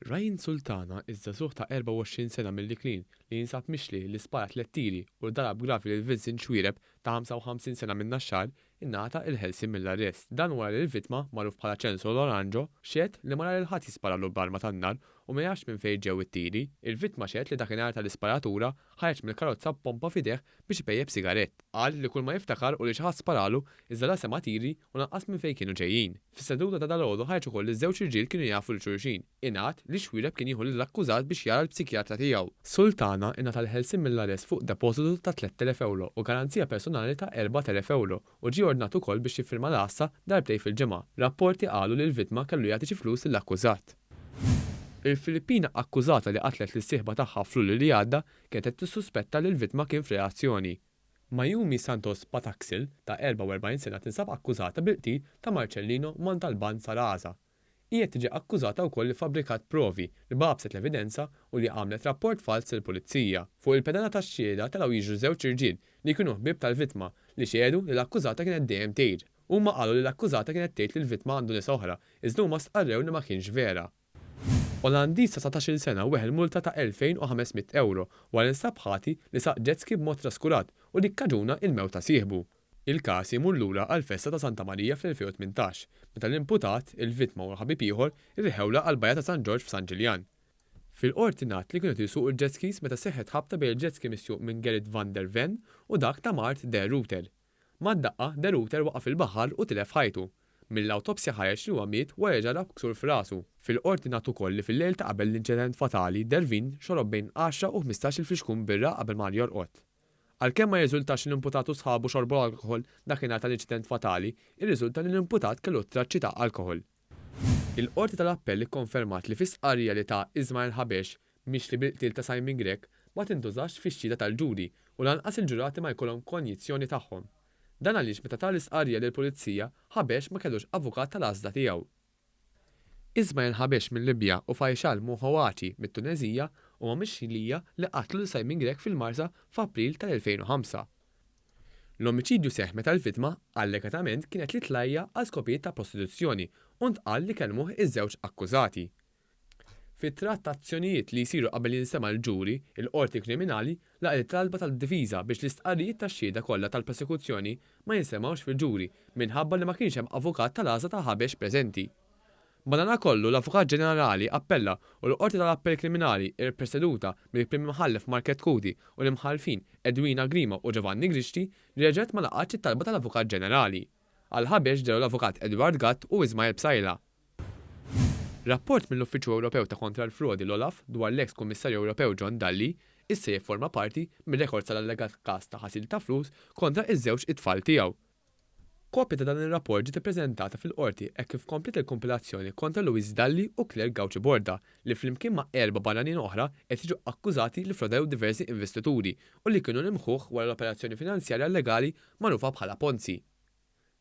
Ryan Sultana, iż-żagħżugħ ta' 24 sena mill-Iklin li jinsab mixli li spara tlett tiri u darab gravi lil Vincent Xuereb ta' 55 sena min-Naxxar, ingħata il-ħelsien mill-arrest. Dan wara li l-vittma, magħruf bħala Censo Loranġo, xehed li ma ra lil ħadd jisparalu b'arma tan-nar u ma jafx minn fejn ġew it-tiri. Il-vittma xehed li dakinhar tal-isparatura ħareġ mill-karozza b'pompa f'idejh biex ipejjep sigarett. Qal li kull ma jiftakar hu li xi ħadd sparalu iżda la sema' tiri u lanqas minn fejn kienu ġejjin. Fis-seduta ta' dalgħodu ħareġ ukoll li ż-żewġ irġiel kienu jafu lil xulxin. Ingħad li Xuereb kien jieħu lill-akkużat biex jara l-psikjatra tiegħu. Sultana ingħata l-ħelsien mill-arrest fuq depożitu ta' 3,000 ewro u garanzija personali ta' 4,000 ewro u ġie ordnat ukoll biex jiffirma l-għassa darbtejn fil-ġimgħa. Rapporti qalu li l-vittma kellu jagħti xi flus lill-akkużat. Il-Filippina akkużata li qatlet lis-sieħba tagħha f'Lulju li għadda kienet qed tissuspetta li l-vittma kien f'relazzjoni. Mayumi Santos Pataxil ta' 44 sena tinsab akkużata bil-qtil ta' Marcellino Montalban Saraza. Hi qed tiġi akkużata wkoll li ffabbrikat provi, li bagħbset l-evidenza u li għamlet rapport falz lill-pulizija. Fuq il-pedana tax-xhieda telgħu jiġru żewġ irġiel li kienu ħbieb tal-vittma li xehdu li l-akkużata kienet dejjem tgħir. Huma qalu li l-akkużata kienet tgħid li l-vittma għandu nisa oħra, iżda huma stqarrew li ma kienx vera. Olandiż ta' 19-il sena weħel multa ta' 2,500 ewro wara li nstab ħati li saq jet ski b'mod traskurat u li kkaġuna il-mewt ta' sieħbu. Il-każ imur lura għall-festa ta' Santa Marija fl-2018, meta l-imputat, il-vittma u ħabib ieħor irħewlha għall-bajja ta' San Ġorġ f'San Ġiljan. Fil-Qorti ngħad li kienu qed isuqu l-jet skis meta seħħet ħabta bejn il-jet ski misjuq minn Gerrit van der Ven u dak ta' Mart de Ruyter. Mad-daqqa, De Ruyter waqa' fil-baħar u tilef ħajtu. Mill-awtopsja ħareġ li huwa miet wara li ġarrab ksur f'rasu. Fil-Qorti ngħad ukoll li fil-lejl ta' qabel l-inċident fatali, Dervin xorob bejn għaxra u 15-il flixkun birra qabel mar jorqod. Għalkemm ma jirriżultax li l-imputat u sħabu xorbu alkoħol dakinhar tal-inċident fatali, irriżulta li l-imputat kellu traċċi ta' alkoħol. Il-Qorti tal-Appell ikkonfermat li fi stqarrija li ta Ismael Habesh mixli bil-qtil ta' Simon Grech ma tintużax fix-xhieda tal-ġuri u lanqas il-ġurati ma jkollhom konjizzjoni tagħhom. Dan għaliex meta ta l-istqarrija lill-Pulizija, Habesh ma kellux avukat tal-għażla tiegħu. Ismael Habesh mil-Libja u Faishal Mouhouachi mit-Tuneżija huma mixlija li qatlu lil Simon Grech fil-Marsa f'April tal-2005. L-omiċidju seħħ meta l-vittma allegatament kienet l-itlajja għal skopijiet ta' prostituzzjoni u ntqal li kellmuh iż-żewġ akkużati. Fi trattazzjonijiet li jsiru qabel jinstema' l-ġuri, il-Qorti Kriminali laqgħet it-talba tad-difiża biex l-istqarrijiet tax-xhieda kollha tal-prosekuzzjoni ma jinstemgħux fil-ġuri minħabba li ma kienx hemm avukat tal-għażla ta' Habesh preżenti. Madanakollu, l-Avukat Ġenerali appella u l-Qorti tal-Appell Kriminali, ippreseduta mill-Prim Imħallef Mark Chetcuti u l-Imħallfin Edwina Grima u Giovanni Grixti, reġgħet ma laqgħetx it-talba tal-Avukat Ġenerali. Għal Habesh dehru l-Avukat Edward Gatt u Ismael Psaila. Rapport mill-Uffiċċju Ewropew ta' Kontra l-Frodi, l-OLAF, dwar l-eks Kummissarju Ewropew John Dalli issa jifforma parti mir-rekords tal-allegat każ ta' ħasil ta' flus kontra ż-żewġ itfal tiegħu. Kopja ta' dan ir-rapport ġiet ippreżentata fil-Qorti hekk kif kompliet il-kumpilazzjoni kontra Louise Dalli u Claire Gauci Borda li flimkien ma' erba' barranin oħra qed jiġu akkużati li ffrodew diversi investituri u li kienu l-imħuħ wara l-operazzjoni finanzjarja llegali magħrufa bħala Ponzi.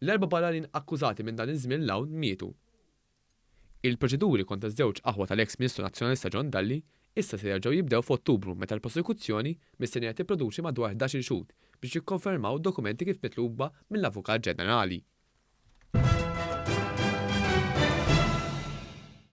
L-erba' barranin akkużati minn dan iż-żmien 'l hawn mietu. Il-proċeduri kontra ż-żewġ aħwa tal-eks Ministru Nazzjonalista John Dalli issa se jerġgħu jibdew f'Ottubru meta l-prosekuzzjoni mistennija tipproduċi madwar 11-il xhud biex jikkonfermaw dokumenti kif mitluba mill-Avukat Ġenerali.